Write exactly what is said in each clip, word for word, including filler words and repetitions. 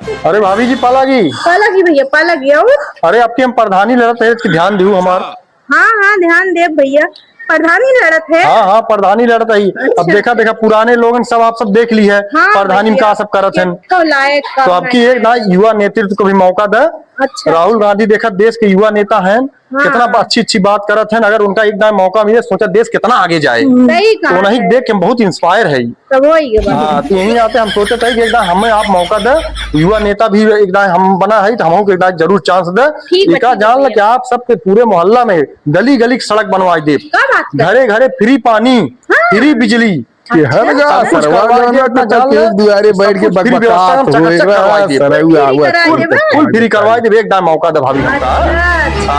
अरे भाभी जी, पालागी। पालागी भैया, पालागी, आओ। अरे, आपकी हम प्रधानी लड़त है कि ध्यान दिहू हमार। हाँ, हाँ, ध्यान देब भैया, प्रधानी लड़त है। हाँ, हाँ, प्रधानी लड़त है। अब अच्छा। देखा, देखा, पुराने लोगन सब आप सब देख ली है, हाँ प्रधानी में भैया, का सब करत हैं। तो लायक तो काम आपकी है। एक ना युवा नेतृत्व को भी मौका दे। अच्छा। राहुल गांधी देखा देश के युवा नेता हैं, हाँ। कितना अच्छी अच्छी बात करत हैं। अगर उनका एक दाएं मौका मिले, सोचा देश कितना आगे जाए। सही कहा तो उन्हें है। देख के हम बहुत इंस्पायर है। तब वही है बात। हाँ, तो यही आते हम सोचत है कि एक दाएं हमें आप मौका दे, युवा नेता भी एक दाएं हम बना है, तो हमहू के एक दाएं जरूर चांस दे। ठीक है, एका ठीक है जान ल भैया। कि आप सबके पूरे मोहल्ला में गली गली की सड़क बनवाई देब, का बात कर? घरे घरे फ्री पानी, हाँ। फ्री बिजली। अच्छा। हर जा सब कुछ सरवा करवाई जौन देब, बा, इतना जान के ले, दुआरे सब बैठ के कुछ फ्री व्यवस्था हम बकबकात चकाचक होए करवाई रहा, देब। सरऊ फ्री आवत कराई होत देब। फुल फ्री करवाई देब, एक दाएं मौका दे भाभी हमका। अच्छा, अच्छा।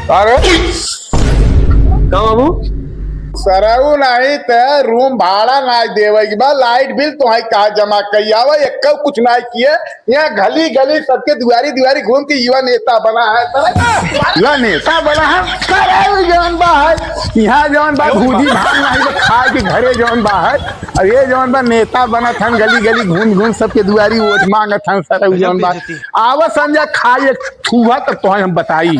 हाँ। अरे, का बाबू? सरऊ नहीं त रूम भाड़ा ना देवे के बा, लाइट बिल तो है का जमा कई आवे, एक कुछ ना किए। यहाँ गली गली सबके दुआरी दुआरी घूम के युवा नेता बना है, सरऊ। युवा नेता बना है, सरऊ जौन बा है। यहाँ जौन बा भूजी भात नहीं तो खाए के घरे जौन बा है। अब ये जौन बा नेता बनत हन, गली गली घूम घूम सबके दुआरी वोट मांगत हन, सरऊ जौन बा। आवा संजय खाए एक थूहा तब तो हम बताई।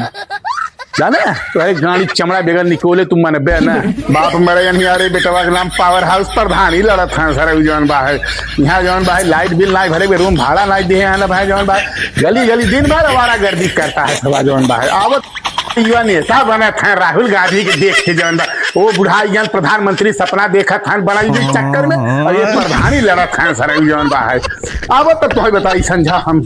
जाने? तोहरे गाड़ी चमड़ा बेगर निकोले तू मनबे ना। बाप मरे अनियारे बेटवा के नाम पावर हाउस प्रधानी लड़त हैं सरऊ जौन बा है। यहाँ जौन बा है लाइट बिल नाई भरे, रूम भाड़ा नाई दिए हैं ना भाई जौन बा है। गली गली दिन भर आवारा गर्दी करता है सवा जौन बा है। आवत युवा नेता बनत हैं राहुल गांधी के देख के जौन बा। वो बुढ़ा जन प्रधानमंत्री सपना देखत हैं बड़ा इनके चक्कर में, और ये प्रधानी लड़त हैं सरऊ जौन बा है। आवत तो तोहे बताई संझा हम।